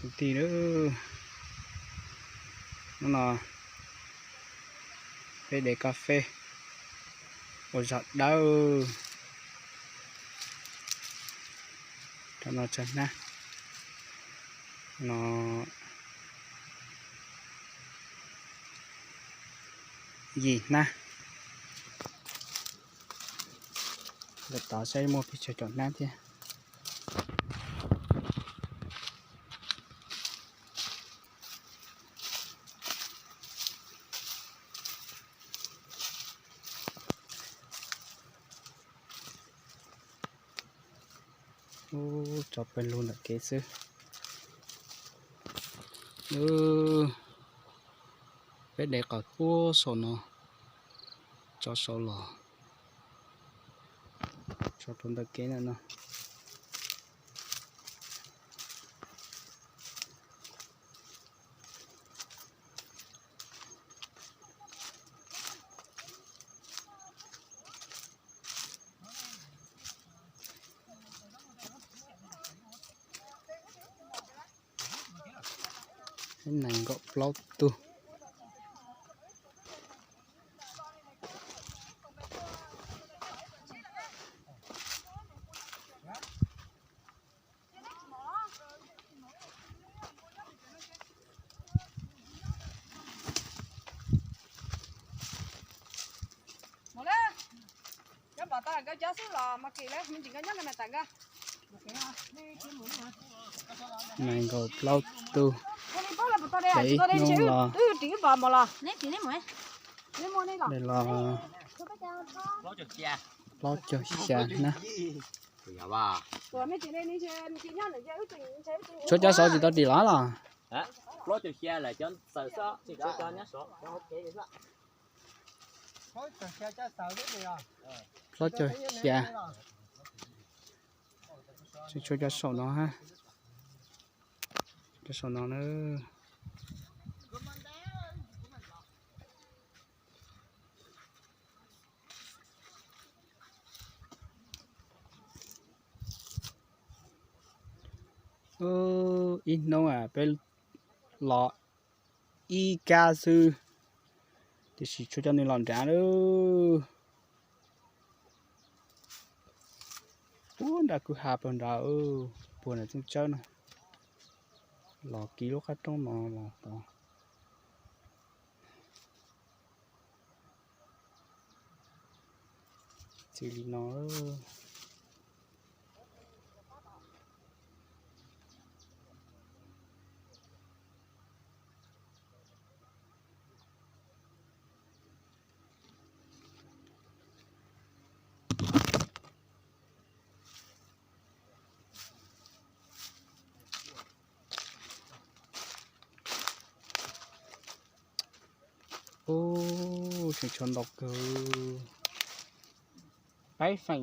Kwv tij, hnub no peb de kas fes ua zog dawb rau no tsawg hnab no, yim hnab. Lawv tod saib muaj pes tsawg caum hnab thiab. Ub, tso pawg lug ntawm kev xwb. Peb de qhov puag saum no tso saud los, tso rau ntawm kev ntawm no. Nees nkaum plaub tug. Nees nkaum plaub tug. Ib hnub los de los plaub caug xya na. Tshuav cov saud tsis tau dim los los? Plaub caug xya. Tsis tshuav cov saum no, cov saum no na. Ib hnub peb los ib kab xwb, tiam sis tshuav cov nws los nrad lawm. Puag nram kwj ha puag nrad, puag nram txooj tsawb no, los kis lub qab roob no los tod. Txij li no. Ub, tseem tshuav ntau kawg. Peb feem,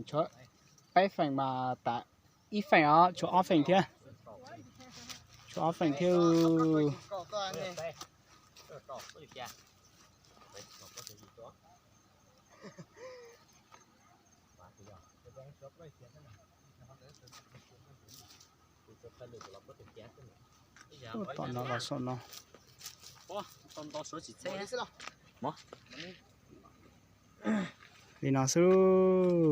peb feem mas tas ib feem os, tshuav ob feem thiab. Tshuav ob feem thiab. Tom no los saum no. Li no xwb.